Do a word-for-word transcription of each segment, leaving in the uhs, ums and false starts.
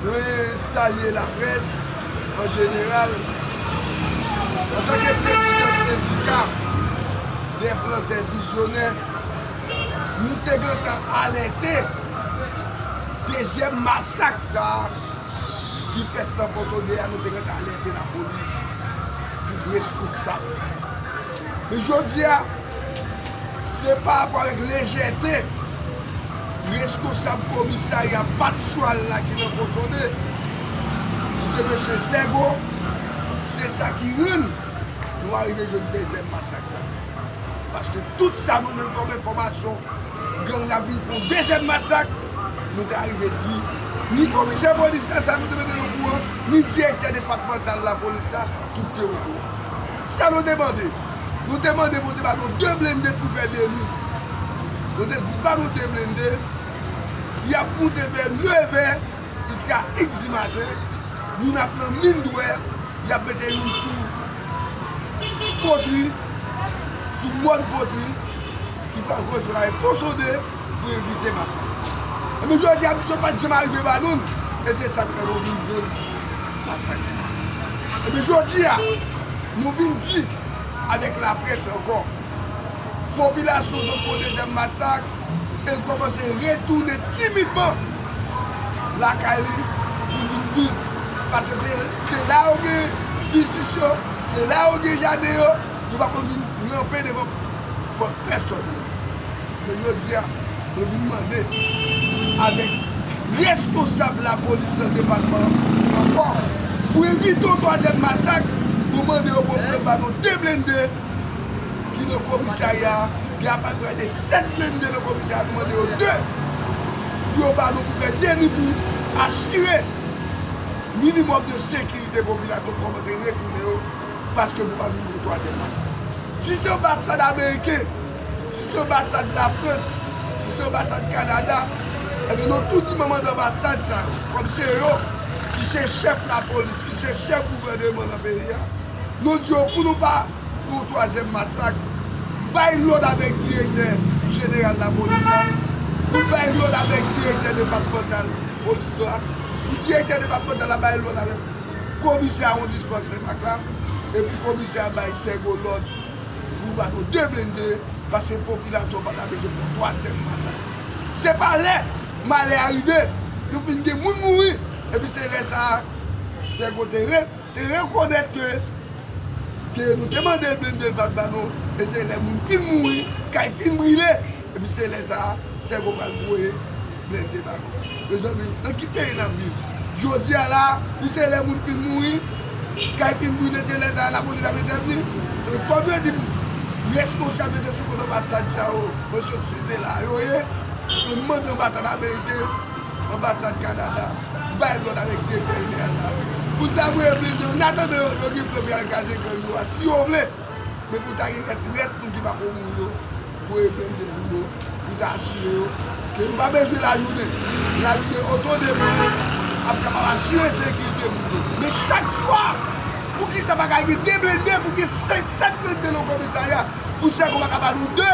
Mwen salye laprès an jeneral. Antanke prezidan sendika dè plantè vizyonè, nou te gentan alète dezyèm masak sa a ki fèt nan Pòtoprens a, nou te gentan alète lapolis pou reskonsab. Men jodi a, se pa rapò avèk lejète reskonsab komisarya Patchwal la ki nan Pòtoprens, se mesye Sègo, se sa ki rann nou arive jwenn dezyèm masak sa. Paske tout sa nou jwenn kòm enfòmasyon, gang la vin fè yon dezyèm masak, nou te arive di, ni komisè polis la, sa nou te mete l okouran, ni direktè depatmantal lapolis la, tout te okouran. Sa nou te mande? Nou te mande pou te ba nou de blende pou fè de nwi. Nou te di, ba nou de blende, y ap moute vè nevè jiska iks di maten, youn ap nan Min Dwè, y ap mete youn sou Potri, sou mòn Potri, ki pral koresponn avèk Pon Sonde pou evite masak. Ebyen, jodi a, misye pa t janm arive ba nou l, e se sa k fè nou vin jwenn masak sa. Ebyen, jodi a, nou vin di avèk laprès ankò, popilasyon sot pou dezyèm masak, e l kòmanse retounen timidman lakay li pou vin viv. Paske se, se la yo gen biznis yo, se la yo gen jaden yo, yo pa konn vin ranpe devan pòt pèsòn. Men jodi a, nou vin mande avèk reskonsab lapolis nan depatman an ankò pou evite yon twazyèm masak, nou mande yo pou yo ba nou de blende ki nan komisarya a, gen apeprè de sèt blende nan komisarya a, nou mande yo de, pou yo ba nou pou fè de nwi pou asire minimòm de sekirite popilasyon kòmanse retounen yo, paske pou pa vin yon twazyèm masak. Si se anbasad ameriken, si se anbasad Lafrans, si se anbasad Kanada, ebyen nou tou di manman anbasad sa yo, kòm se yo ki se chèf lapolis, ki se chèf gouvèneman nan peyi a, nou di yo pou nou pa pou yon twazyèm masak, bay lòd avèk direktè jeneral lapolis la, pou bay lòd avèk direktè depatmantal polis la, pou direktè depatmantal la bay lòd avèk komisè awondisman Senmak la, epi komisè a bay Sègo lòd pou ba nou de blende, paske popilasyon pa ta bezwen pou twazyèm masak. Se pa lè malè a rive, nou fin gen moun mouri, epi se lè sa a, Sègo te re- te rekonèt ke, ke nou te mande l blende, l pa t ba nou, e se lè moun fin mouri, kay fin brile, epi se lè sa a, Sègo pral voye blende ba nou. Mezanmi, nan ki peyi n ap viv? Jodi a la, pou se lè moun fin mouri, kay fin brile, se lè sa a lapolis ap entèvni. E kòm yo di m, reskonsab yo se sou kont anbasad sa yo, mwen sot site la, yo ye. Yo mande anbasad ameriken, anbasad Kanada, bay lòd avèk direktè jeneral la. Pou l ta voye blende, an atandan yo, yo gen plan pou y al kraze gang yo a, si yo vle. Men pou ta gen rès, rès moun ki pako mouri yo, voye blende pou yo, pou ta asire yo ke nou pa bezwen lajounen. Lajounen, otodefans ap kapab asire sekirite moun yo. Men chak fwa, poukisa pa ka gen de blende, pou gen senk, sèt blende nan komisarya, pou Sègo pa ka ba nou de?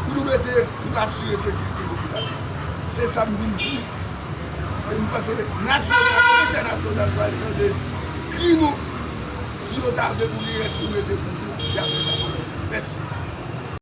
Pou nou mete, pou nou asire sekirite popilasyon. Se sa m vin di. E m panse nasyonal, entènasyonal pral tande kri nou. Si yo ta vle pou li rès nou mete pou nou, y ap fè sa pou nou. Mèsi.